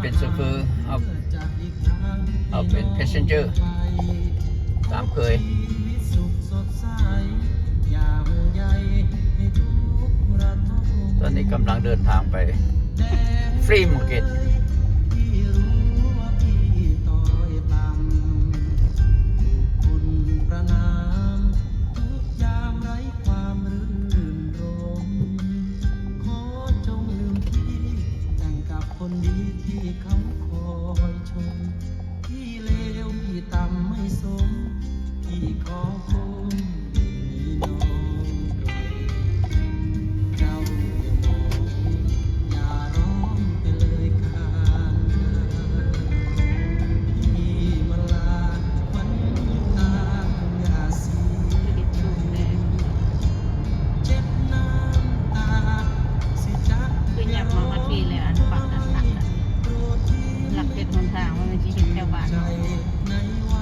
ເປັນໂຊເຟີ ເອົາ ເອົາເປັນແພສເຊັນເຈີຕາມເຄີຍ. ຕອນນີ້ກຳລັງເດີນທາງໄປຟຣີມາເກັດ. ຄືຫຍັບມາຮອດພີ້ແລ້ວ ອັນປັກອັນຕັກຫັ້ນ ຫຼັກເຮັດຫົນທາງ ມັນຊິເຮັດແຖວບ້ານເຮົາ.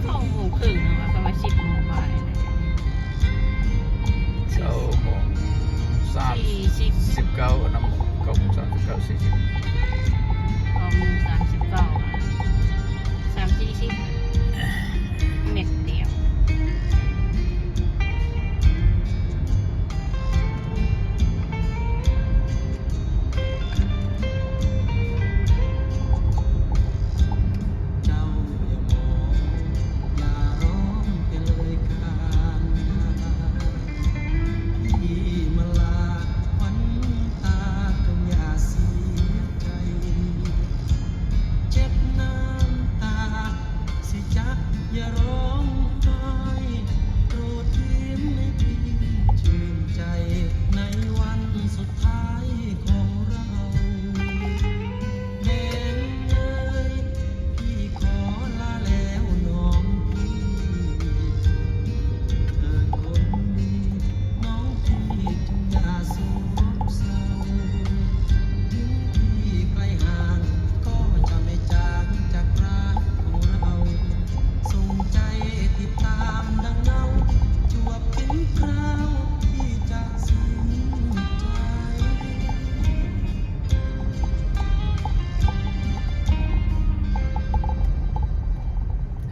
ເກົ້າໂມງເຄິ່ງເນາະ ປະມານສິບໂມງປາຍ. ເກົ້າໂມງສາມສິບ ສິບເກົ້ານຳ ເກົ້າໂມງສາມສິບເກົ້າ ສີ່ສິບ ເກົ້າໂມງສາມສິບເກົ້າ ສາມສີ່ສິບ ເມັດດຽວ.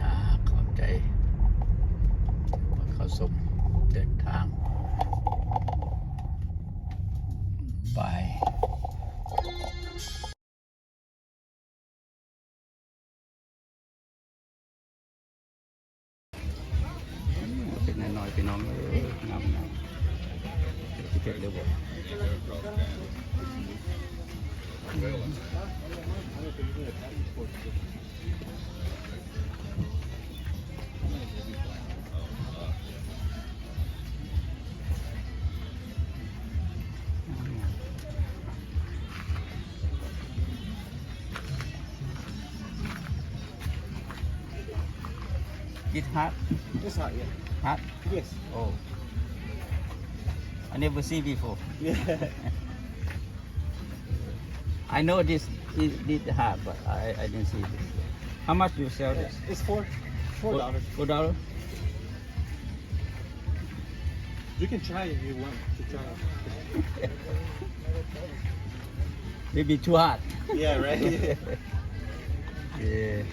ອ່າ ຂອບໃຈ ເຂົ້າຊົມເດີນທາງ ບາຍ. ເປັນນ້ອຍໆ ພີ່ນ້ອງເອີຍ ງາມໆ ຊິເກັບໄດ້ບໍ່? It hard? It's hard, yeah. Hard? Yes. Oh. I never see before. Yeah. I know this, this, this hard, but I, I didn't see this. How much you sell this? It's four, four dollars. Four, four dollar? You can try if you want to try. Maybe too hard. Yeah, right? Yeah.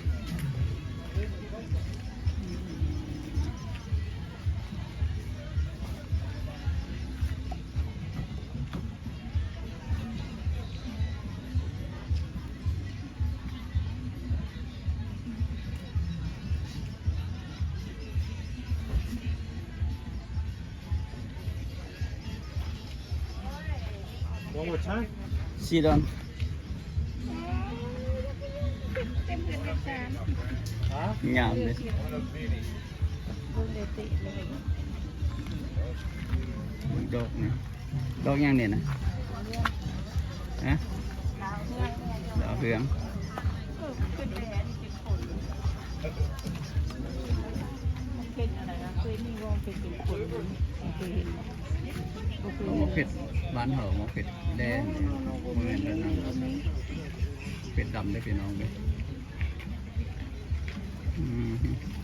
งามເດ້ ເບິ່ງດອກນີ້. ດອກຫຍັງນີ້ນະ? ຮະ? ດາວ ເຫຼືອງ ເປັນອັນນັ້ນນະ ເຄີຍມີວອງເປັນເປັນຄົນ ເຄີຍເຫັນບໍ່? ບໍ່ເຄີຍ ໝາກເຜັດບ້ານເຮົາ ໝາກເຜັດແດ່ ບໍ່ແມ່ນແບບນັ້ນ ເຜັດດຳເດ້ພີ່ນ້ອງເດ້ ອືມ.